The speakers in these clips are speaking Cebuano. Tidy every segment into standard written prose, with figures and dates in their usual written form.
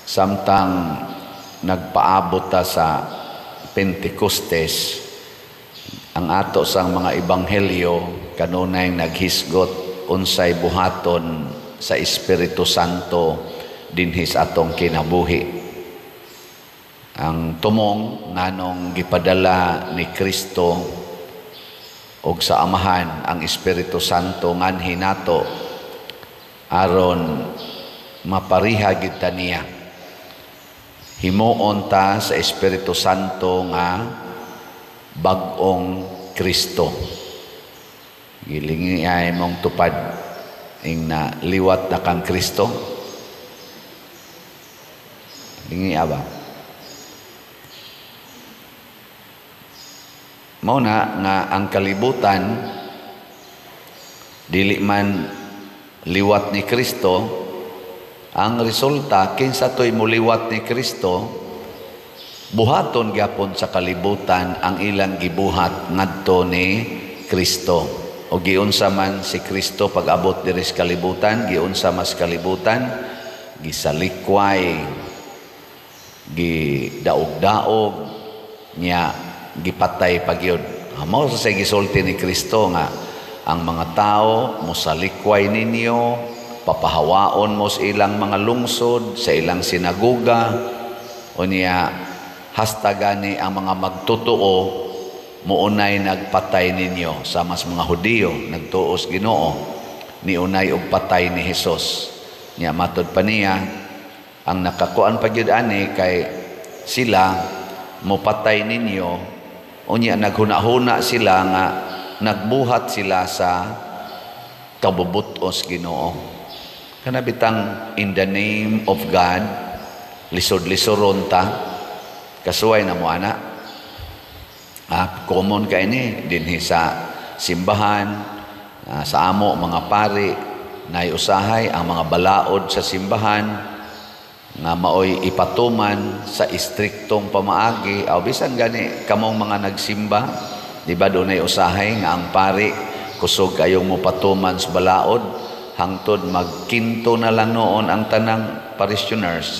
Samtang nagpaabot ta sa Pentecostes, ang ato sang mga ebanghelyo kanunay naghisgot unsay buhaton sa Espiritu Santo dinhi sa atong kinabuhi. Ang tumong nganong gipadala ni Kristo og sa Amahan ang Espiritu Santo nganhi nato aron mapariha gid ta niya. Himuon ta sa Espiritu Santo nga bag-ong Kristo. Gilingi ay mong tupad ing na liwat na kang Kristo. Lingi ba? Mao na nga ang kalibutan dili man liwat ni Kristo. Ang resulta, kinsa to'y muliwat ni Kristo, buhaton gyapon sa kalibutan ang ilang gibuhat ngadto ni Kristo. O giunsa man si Kristo pag-abot diri sa kalibutan, giunsa mas kalibutan, gisalikway, gidaog-daog, nya gipatay pa gyud. Mao sa gisulti ni Kristo nga ang mga tao mosalikway ninyo, papahawaon mo sa ilang mga lungsod, sa ilang sinagoga, o niya hasta gani ang mga magtotoo muunay nagpatay ninyo. Sama sa mga Hudiyo nagtuos Ginoo, niunay og patay ni Hesus. Nya matod pa niya ang nakakuan pa gyud ani kay sila mopatay ninyo, unya naghuna-huna sila nga nagbuhat sila sa kabubutos Ginoo. Kana bitang in the name of God, lisod-lisoron ta, kasuway na mo ana. Common kay ni dinhi sa simbahan, sa amo mga pari, naiusahay ang mga balaod sa simbahan nga maoy ipatuman sa istriktong pamaagi. Aw bisan gani kamong mga nagsimba, di ba dunay usahay nga ang pari kusog kayong mopatuman sa balaod hangtod magkinto na lang noon ang tanang parishioners.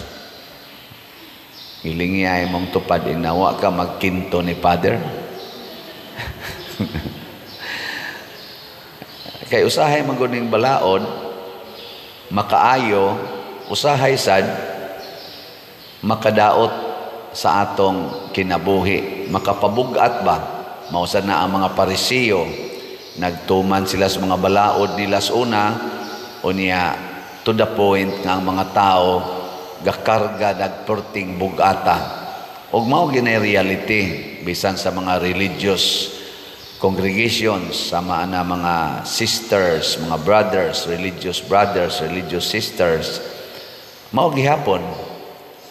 Hilingi ay mong tupad, inawa ka magkinto ni Father. Kay usahay maguning balaod, makaayo, usahay sad, makadaot sa atong kinabuhi. Makapabugat ba? Mausa na ang mga Parisiyo, nagtuman sila sa mga balaod nila sa una, o niya to the point nga ang mga tao gakarga nagperting bugata. Og mao ginay reality bisan sa mga religious congregations, sama na mga sisters, mga brothers, religious brothers, religious sisters, mao gihapon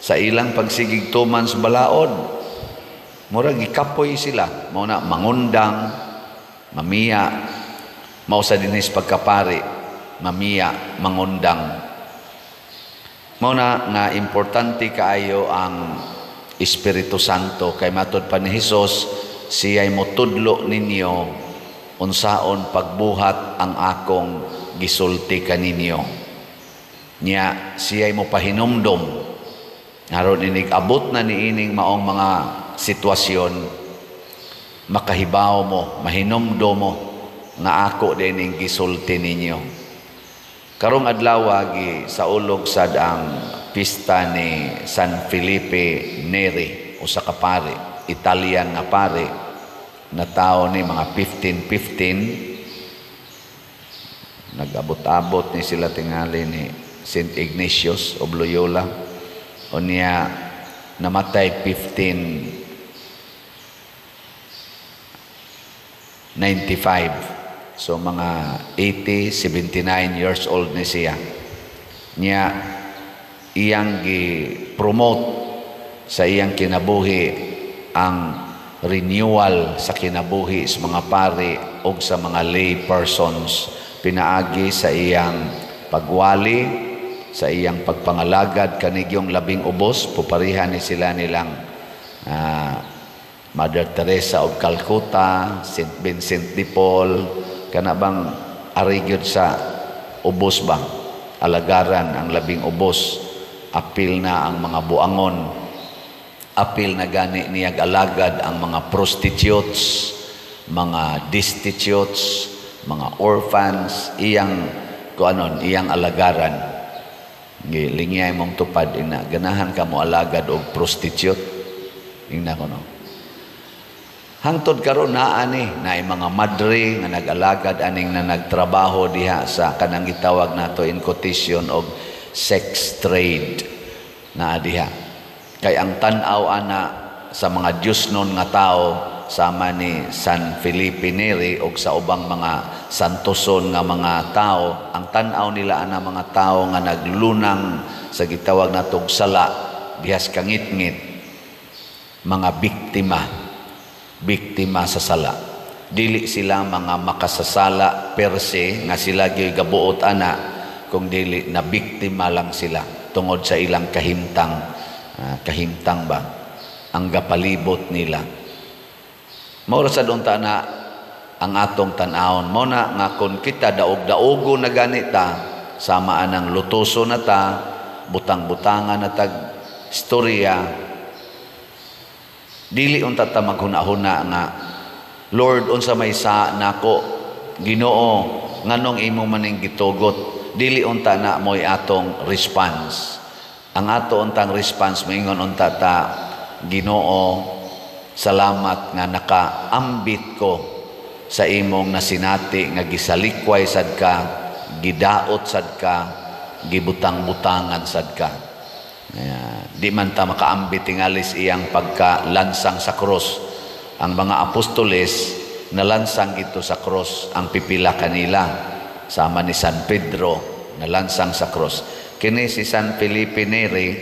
sa ilang pagsigig tuman sa balaod, murag gikapoy sila, mao na mangundang, mamiya, mao sa dinis pagkapari, mamiya, mangundang. Mao na nga importante kaayo ang Espiritu Santo kay matod pa ni Hesus, siya'y motudlo ninyo unsaon pagbuhat ang akong gisulti kaninyo. Nya siya'y mopahinumdom aron inig abot na niining maong mga sitwasyon, makahibaw mo, mahinumdom mo nga ako dining gisulti ninyo. Karong adlaw gi saulog sad ang pista ni San Felipe Neri, usa ka pare, Italian nga pare, na tao ni mga 1515. Nag-abot-abot ni sila tingali ni Saint Ignatius of Loyola. O niya namatay 1595. So mga 80, 79 years old ni siya. Niya iyang gi-promote sa iyang kinabuhi ang renewal sa kinabuhi sa mga pari o sa mga lay persons, pinaagi sa iyang pagwali, sa iyang pagpangalagad kanigyong labing ubos. Puparihan ni sila nilang Mother Teresa of Calcutta, Saint Vincent de Paul, kana bang ari gyud sa ubos ba, alagaran ang labing ubos Apil na ang mga buangon. Apil na gani niyag alagad ang mga prostitutes, mga destitutes, mga orphans, iyang kuanon, iyang alagaran. Lingyay mong tupad ina, ganahan ka mo alagad og prostitute. Ingna ko, no. Hangtod karon naa ni naay mga madre nga nag-alagad aning na nagtrabaho diha sa kanang gitawag nato in quotation og sex trade, naa diha. Kay ang tan-aw ana sa mga Diyosnon nga tao, sama ni San Felipe Neri og sa ubang mga santoson nga mga tao, ang tan-aw nila ana mga tao nga naglunang sa gitawag natog sala dihas kangitngit, mga biktima, biktima sa sala. Dili sila mga makasasala per se nga sila gyoy gabuot ana, kung dili na biktima lang sila tungod sa ilang kahimtang, kahimtang ba ang gapalibot nila. Mao ra sad unta na ang atong tan-awon. Mao na nga kon kita daog-daogo na gani ta, sama anang lutoso na ta, butang-butangan na tag istorya, dili unta ta maghuna-huna nga, "Lord, unsa may sa nako? Ginoo, nganong imo maning gitugot?" Dili unta na mo'y atong response. Ang ato untang response, moingon unta ta, "Ginoo, salamat nga nakaambit ko sa imong nasinati nga gisalikway sad ka, gidaot sad ka, gibutang-butangan sad ka." Kaya, di man ta makaambit tingalis iyang pagkalansang sa krus. Ang mga apostoles nalansang ito sa krus, ang pipila kanila sama ni San Pedro nalansang sa krus. Kini si San Felipe Neri,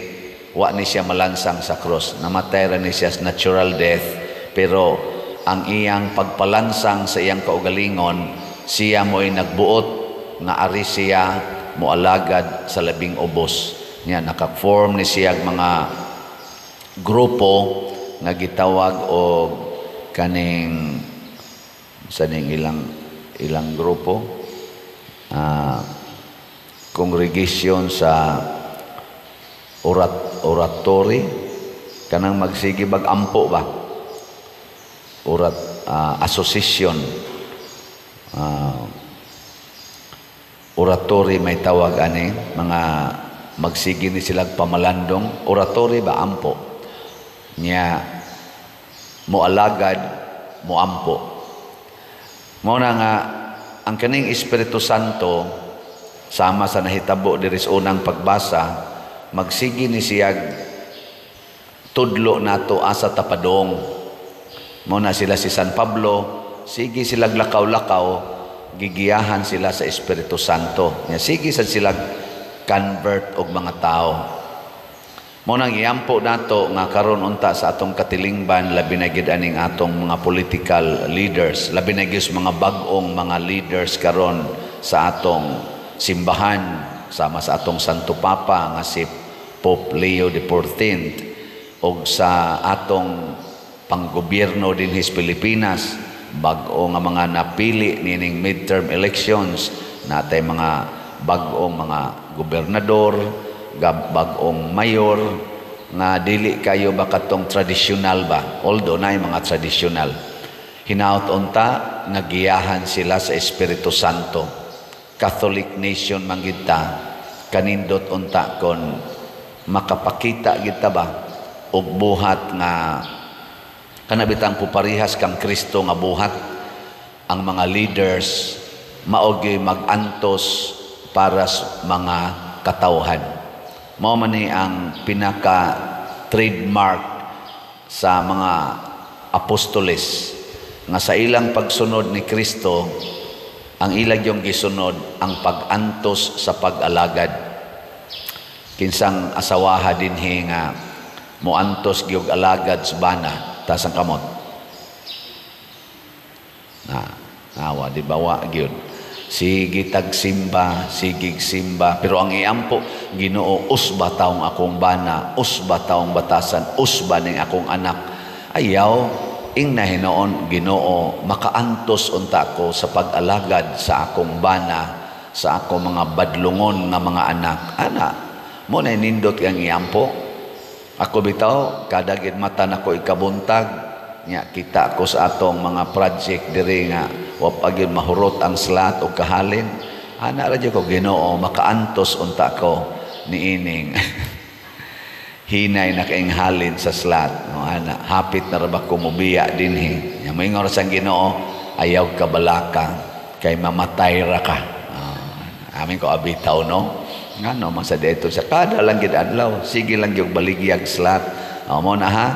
wa ni siya malansang sa krus. Namatay ra ni siya sa natural death, pero ang iyang pagpalansang sa iyang kaugalingon, siya mo'y nagbuot nga ari siya moalagad sa labing ubos. Nya naka-form ni siya mga grupo nga gitawag og kaning sa ning ilang ilang grupo, congregation sa oratory, kanang magsige bag ampo ba, orat association, oratory may tawag ani, mga magsige ni sila pamalandong, oratory ba, ampo niya, moalagad, moampo. Mao na nga ang kaning Espiritu Santo, sama sa nahitabo diri sa unang pagbasa, magsige ni siyag tudlo nato asa tapadong. Mao na sila si San Pablo, sige sila lakaw-lakaw, gigiyahan sila sa Espiritu Santo. Nya sige sad sila convert og mga tao. Mao nang iampo nato nga karon unta sa atong katilingban, labi na gid aning atong mga political leaders, labi na gyud sa mga bag-ong mga leaders karon sa atong simbahan, sama sa atong Santo Papa nga si Pope Leo XIV, og sa atong panggobyerno dinhi sa Pilipinas, bag-o nga mga napili nining midterm elections, natay mga bag-ong mga gobernador, bag-ong mayor nga dili kayo ba katong tradisyonal ba, although naay mga tradisyonal. Hinaut unta nga giyahan sila sa Espiritu Santo. Catholic nation man gid ta, kanindot unta kon makapakita gid ta ba og buhat nga kana bitang puparihas kang Kristo nga buhat. Ang mga leaders mao gyud mag-antos para sa mga katawhan. Mao man ni ang pinaka trademark sa mga apostoles nga sa ilang pagsunod ni Kristo, ang ilang yung gisunod ang pag-antos sa pag-alagad. Kinsang asawaha dinhi nga moantos gyud alagad sa bana, taas ang kamot. Na, awa di ba, wa gyud. Sige tagsimba, sigig simba, pero ang iampo, "Ginoo, usba taong akong bana, usba taong batasan, usba ning akong anak." Ayaw, ing na hinoon, "Ginoo, makaantos unta ko sa pag-alagad sa akong bana, sa akong mga badlungon nga mga anak." Ana, Mo na nindot kang iampo. Ako bitaw, kada gid mata nako ikabuntag nya, kita ko sa atong mga project diri nga wa pa gyud mahurot ang slot o kahalin. Ana ra ko, "Ginoo, makaantos unta ko niining hinay na kaing halin sa slot." No, ana, hapit na ra ba ko mobiya dinhi? Nya moingon sa Ginoo, "Ayaw ka balaka kay mamatay ra ka." Amin ko abitaw, no? Ngano man sa dito sa kada lang gid adlaw, sige lang gyud baligyag slot. Mo na ha,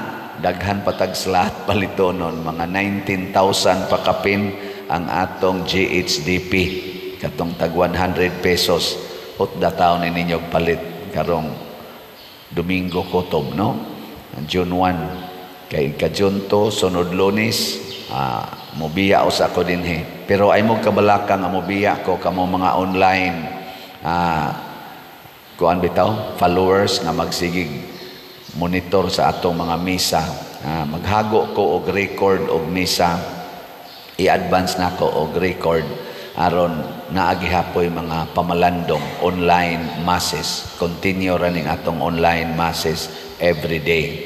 daghan patag slot palitonon, mga 19,000 pa kapin ang atong GHDP katong tag 100 pesos. Hutda taon ni ninyo palit karong Domingo kutob, no? June 1 kay ka June 2, sunod Lunes, mobiya usa ko dinhi. Pero ay mo kabalaka nga mobiya ko, kamo mga online kuan bitaw followers nga magsigig monitor sa atong mga misa, maghago ko og record og misa. I-advance nako og record aron naa gihapoy mga pamalandong online masses. Continue running atong online masses every day.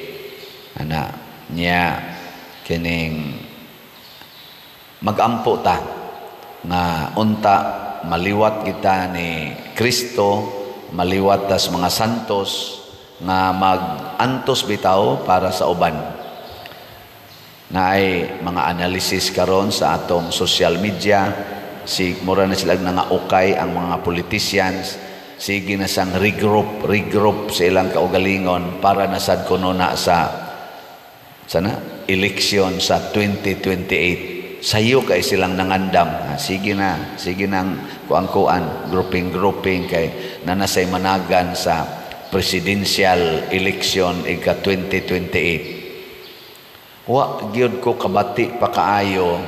Ana nya, kining magampo ta nga unta maliwat kita ni Kristo, maliwat tas mga santos nga mag-antos bitaw para sa uban. Naay mga analysis karon sa atong social media, si mura na sila nga ukay ang mga politicians, sige na sang regroup regroup sa ilang kaugalingon para na sad kuno na sa sana election sa 2028. Sayo kay silang nangandam. Ah, sige na, sige nang kuan-kuan, grouping grouping kay nanasay managan sa presidential election ika 2028. Wa gyud ko kabati pa kaayo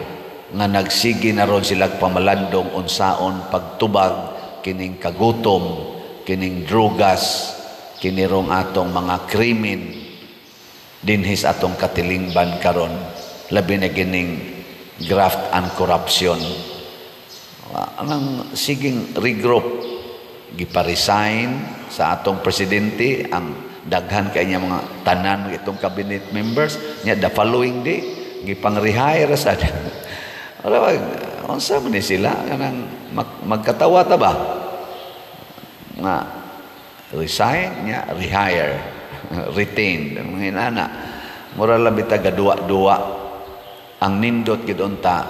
nga nagsige na ron sila pamalandong unsaon pagtubag kining kagutom, kining drugas, kinirong atong mga krimen dinhis atong katilingban karon, labi na kining graft and corruption. Anang siging regroup, gipa-resign sa atong presidente ang daghan kay niya mga tanan itong cabinet members niya. The following day, gipang rehire sa. Wala, unsa man ni sila kanang magkatawa ta ba nga resign niya, rehire, retain, mga inana, mura lang bitaw gaduwa-duwa. Ang nindot gid unta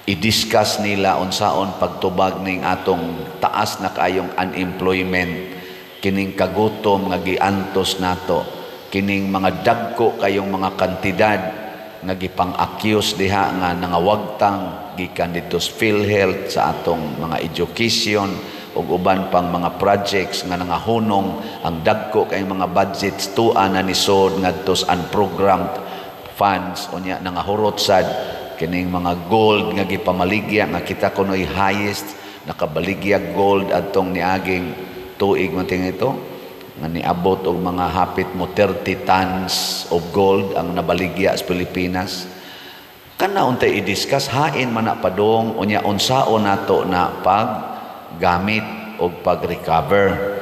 i-discuss nila unsaon pagtubag ning atong taas na kaayong unemployment, kining kagutom nga giantos nato, kining mga dagko kayong mga kantidad nga gipang-accuse diha nga nangawagtang gikan dito sa PhilHealth, sa atong mga education ug uban pang mga projects nga nangahunong ang dagko kay mga budgets tua na nisod ngadto sa unprogrammed funds. Unya nangahurot sad kining mga gold nga gipamaligya nga kita kunoy highest nakabaligya gold adtong niaging tuig man ito nga niabot og mga hapit mo 30 tons of gold ang nabaligya sa Pilipinas. Kana untay i-discuss, hain man na padong. Unya unsaon nato na pag gamit og pag-recover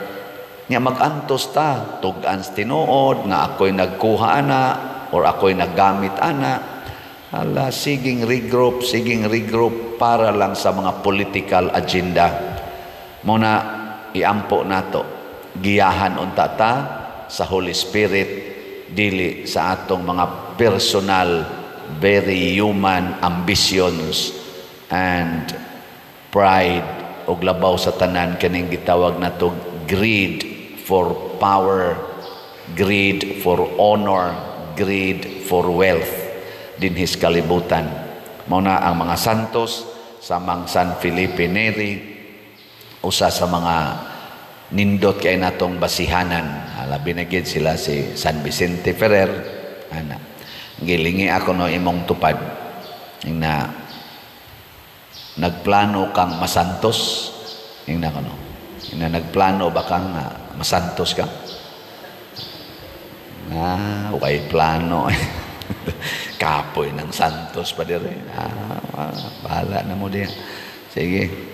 nya? Mag-antos ta, tug-an sa tinuod nga ako'y nagkuha ana or ako'y naggamit ana. Ala, siging regroup, siging regroup para lang sa mga political agenda. Mo na iampo nato, giyahan unta ta sa Holy Spirit, dili sa atong mga personal, very human ambitions and pride, ug labaw sa tanan kaning gitawag nato greed for power, greed for honor, greed for wealth dinhis kalibutan. Mao na ang mga santos samang San Felipe Neri, usa sa mga nindot kay natong basihanan. Labi na gid sila si San Vicente Ferrer. Ana, gilingi ako no imong tupad na nagplano kang masantos. Ingna ko no, na nagplano ba kang na masantos ka? Ah, way plano. Kapoy ng santos pa dire. Ah, bahala na mo diya. Sige.